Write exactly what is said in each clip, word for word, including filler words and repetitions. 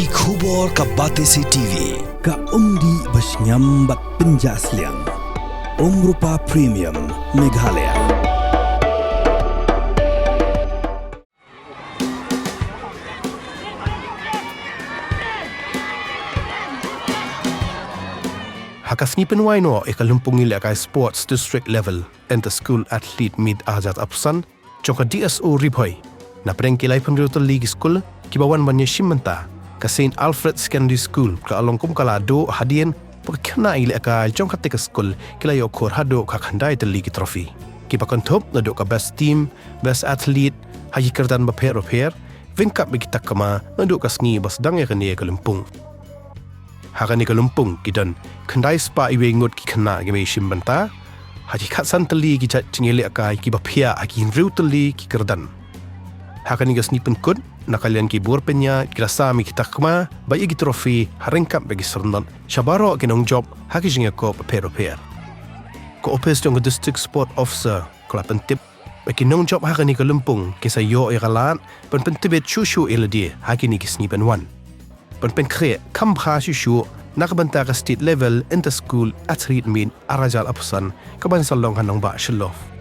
Ki khubor ka Batesi T V, ka umdih ba shngiam bad pynjah sliang. Umrupa Premium, Meghalaya. Ha ka sngi pynwai noh ïa ka lympung ïalehkai Sports District Level Inter School Athlete Meet ar hajar arphew san jong ka D S O Ri Bhoi, na pdeng ki laiphew hynriew tylli ki skul kiba wan ban ïashim bynta, ka Saint Alfred Secondary School ka la long kum ka la duh hadien ba ki khynnah ïalehkai jong katei ka skul ki la ïoh khur haduh ka khyndai tylli ki trophy, kiba kynthup naduh ka Best Team, Best Athlete ha ki kyrdan bapher bapher, ryngkat bad ki takma naduh ka sngi ba sdang ïa kane ka lympung. Ha kane ka lympung ki don khyndai spah wei ngut ki khynnah kiba ïashim bynta ha ki khatsan tylli ki jait jingïalehkai kiba phiah ha ki hynriew tylli ki kyrdan. Ha kane ka sngi pynkut, na ka liang ki bor pynïaid ki la sam ïa ki takma bad ïa ki trophy ha ryngkat bad ki syrnod sha baroh ki nongjop ha ki jingïakob bapher bapher. Ka ophis jong ka District Sport Officer ka la pyntip ba ki nongjop ha kane ka lympung kin sa ïoh ïa ka lad ban pyntbit shuh shuh ïa lade ha kine ki sngi ban wan, ban pynkhreh kham bha shuh shuh na ka bynta ka State Level Inter School Athlete Meet ar hajar arphew san kaban sa long ha nongbah Shillong.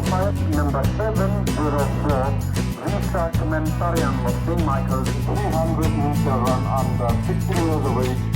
Fight number seven zero four, Risa Kementarian of Saint Michael's, three hundred meter run under sixteen years of age.